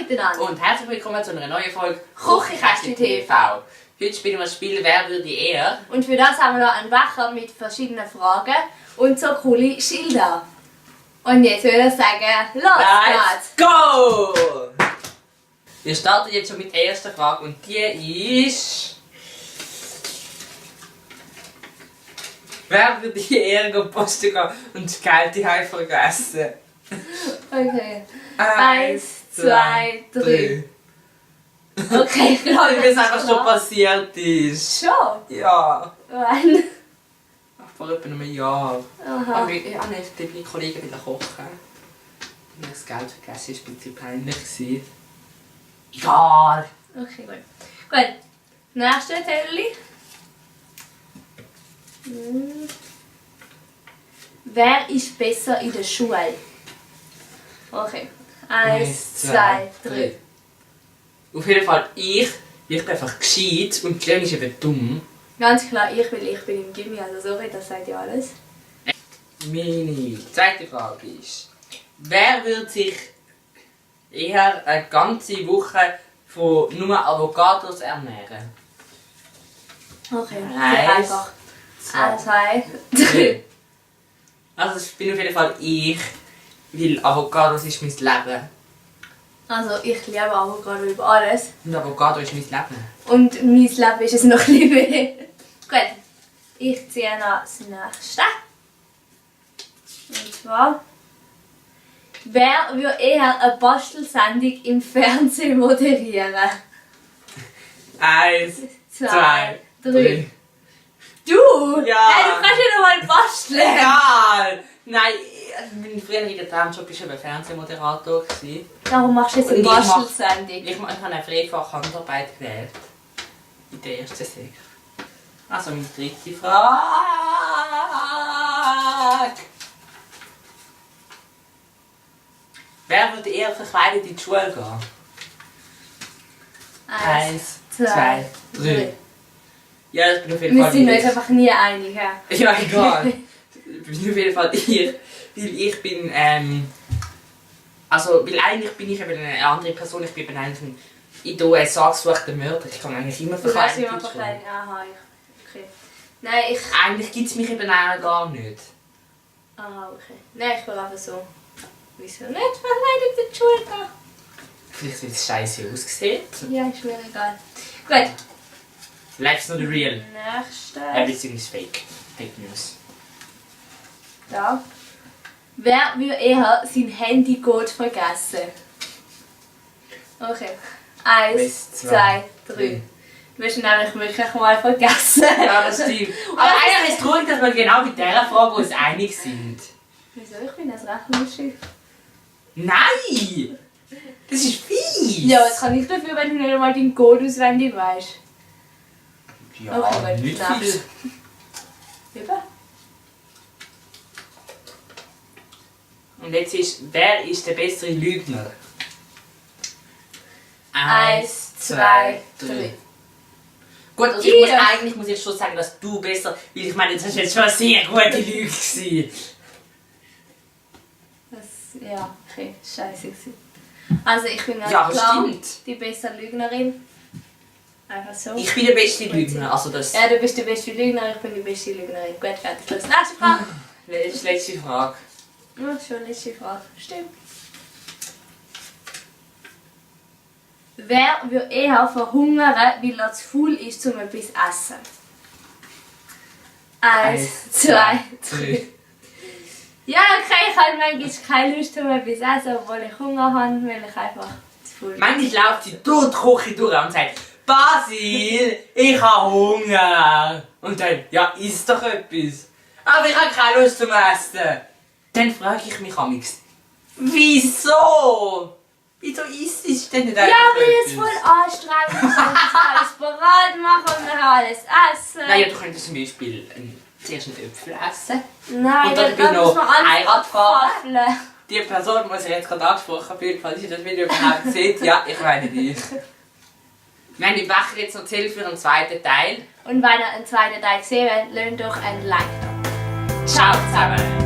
miteinander. Und herzlich willkommen zu einer neuen Folge Küchenkästchen TV. Heute spielen wir das Spiel «Wer würde eher?». Und für das haben wir noch einen Becher mit verschiedenen Fragen und so coole Schilder. Und jetzt würde ich sagen, Let's go! Wir starten jetzt schon mit der ersten Frage und die ist... Wer würde eher in Post gehen und das Geld daheim vergessen? Okay. 1, 2, 3. Okay, ich glaube, Weil es einfach schon passiert ist. Schon? Ja. Wann? Vor etwa einem Jahr. Aha. Aber ich habe meine Kollegen wieder kochen. Und das Geld vergessen war ein bisschen peinlich. Egal. Okay, gut. Gut. Nächste Telly. Wer ist besser in der Schule? Okay. 1, 2, 3. Auf jeden Fall ich bin einfach gescheit und Leon ist eben dumm. Ganz klar, weil ich bin im Gimmi, also sorry, das sagt ja alles. Meine zweite Frage ist, wer würde sich eher eine ganze Woche von nur Avocados ernähren? Okay, Eins, einfach. 2, 2, 3. Also das bin auf jeden Fall ich, weil Avocados ist mein Leben. Also ich liebe Avocado über alles. Und Avocado ist mein Leben. Und mein Leben ist es noch ein bisschen mehr. Gut, ich ziehe noch das nächste. Und zwar, wer würde eher eine Bastelsendung im Fernsehen moderieren? 1, 2, 3. Du? Ja. Hey, du kannst ja noch mal basteln. Egal! Nein, mein früheriger Traumjob war eben Fernsehmoderator. Darum machst du jetzt eine Und ich mach- Bastelsendung. Ich habe eine freifach Handarbeit gewählt. In der ersten Sek. Also meine dritte Frage. Wer würde eher verkleidet in die Schule gehen? 1, 2, 3. Ja, das bin auf jeden Wir Fall sind uns ich. einfach nie einig. Ja? Ja, egal. Ich bin auf jeden Fall ich. Weil ich bin, also, weil eigentlich bin ich eben eine andere Person. Ich bin eben eigentlich ein in der USA gesuchter Mörder. Ich kann eigentlich immer Du kannst verkleidet immer in die Schule. verkleiden. Aha, okay. Nein, ich... Eigentlich gibt es mich eben auch gar nicht. Aha, okay. Nein, ich will einfach so... Wieso nicht verkleidet in die Schule gehen? Vielleicht wird es scheiße aussehen. Ja, ist mir egal. Gut. Life's not real. Nächste. Everything is fake. Fake News. Da. Wer würde eher sein Handy-Code vergessen? Okay. 1, 2, 3. Du hast ihn nämlich wirklich mal vergessen. Ja, das stimmt. Aber eigentlich ist es traurig, dass wir genau mit dieser Frage uns einig sind. Wieso? Ich bin das recht lustig. Nein! Das ist fies! Ja, was kann ich dafür, wenn du nicht einmal deinen Code auswendig weißt? Ja, Okay, nicht gut. viel. Eben. Und jetzt ist, wer ist der bessere Lügner? 1, 2, 3. Gut, also eigentlich muss ich schon sagen, dass du besser, weil ich meine, das ist jetzt schon eine sehr gute Lüge gewesen. Ja, okay, scheiße gewesen. Also ich bin ganz Ja, aber klar stimmt. die bessere Lügnerin. Einfach so. Ich bin der beste Lügner, also das... Ja, du bist die beste Lügner, ich bin die beste Lügnerin. Gut, fertig. Das nächste Frage. Letzte Frage. Ja, schon letzte Frage. Stimmt. Wer würde eher verhungern, weil er zu faul ist, um etwas zu essen? 1, 2, 3. Ja, okay, ich habe manchmal keine Lust, um etwas zu essen, obwohl ich Hunger habe, weil ich einfach zu faul bin. Manchmal läuft sie durch die Küche durch und sagt, Basil, ich habe Hunger. Und dann, ja, isst doch etwas. Aber ich habe keine Lust zum Essen. Dann frage ich mich amigs, wieso? Wieso isst es denn nicht Ja, einfach weil es etwas? voll anstrengend ist, alles parat machen und dann alles essen. Naja, du könntest zum Beispiel zuerst einen Äpfel essen. Nein, und dann dann noch muss man alles Heirat fahren. abwaffeln. Die Person, die sich jetzt gerade angesprochen fühlt, falls ihr das Video überhaupt seht, ja, ich meine dich. Wir haben im Becher jetzt noch Ziel für einen zweiten Teil. Und wenn ihr einen zweiten Teil gesehen habt, lasst doch ein Like da. Ciao zusammen!